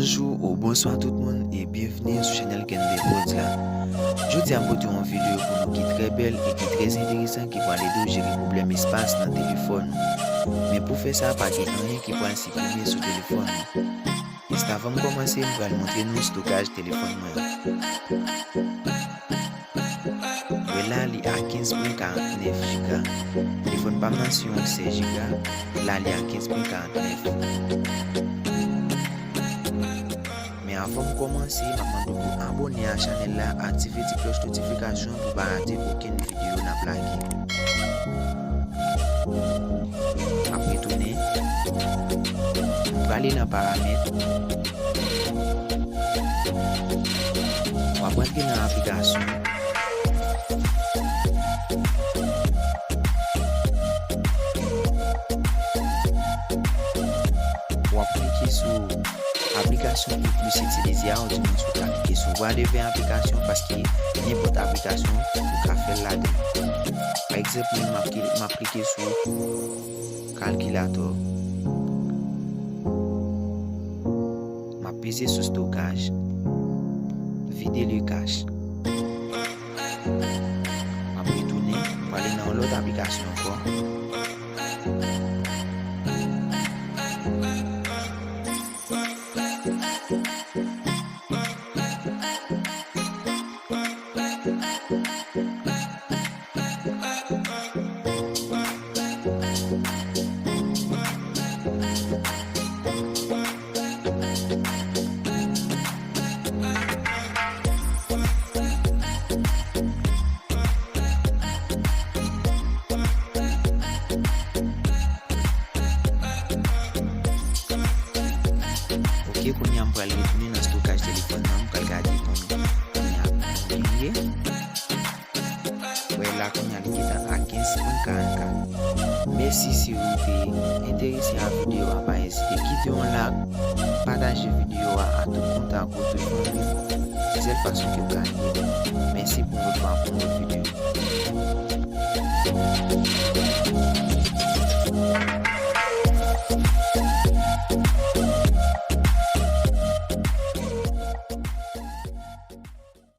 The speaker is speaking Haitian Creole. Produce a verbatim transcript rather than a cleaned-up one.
Bonjou ou bonswa tout moun e byenvni sou chanèl Kenbe Prodz la. Jodi a m pote yon videyo pou nou ki trè bèl e ki trè enteresan ki pral ede w jere pwoblèm espas nan telefòn ou. Men pou fè sa, pa gen anyen ki pral siprime sou telefòn ou. Jis avan m kòmanse, m pral montre nou estokaj telefòn mwen an. Wè la, li a kenz pwen karant nèf jiga. Telefòn pa m nan se yon sèz jiga, la li a kenz pwen karant nèf. Men avan m kòmanse, m ap mande w pou abòne a chanèl la, aktive ti klòch notifikasyon pou pa rate okenn videyo n ap lage. M ap retounen. M prale nan paramèt. W ap rantre nan aplikasyon. W ap klike sou aplikasyon ki plis itilize a, ou di mwen si w ka klike sou whatever aplikasyon, paske nenpòt aplikasyon ou ka fè l ladan. Pa egzanp, mwen, m ap ki-, m ap klike sou kalkilatò. M ap peze sou stokaj. Vide le cache. M ap retounen, m prale nan yon lòt aplikasyon ankò. Ok, kounye a m pral retounen nan stokaj telefòn nan, m pral gade kounye a konbyen li ye. Wè la kounye a li gentan a kenz pwen karannkat. Mèsi, si ou te enterese a videyo a, pa ezite kite yon like, pataje videyo a a tout kontak ou, tout fanmi. Se sèl fason ke w ka ede m. Mèsi pou yon lòt fwa pou yon lòt videyo.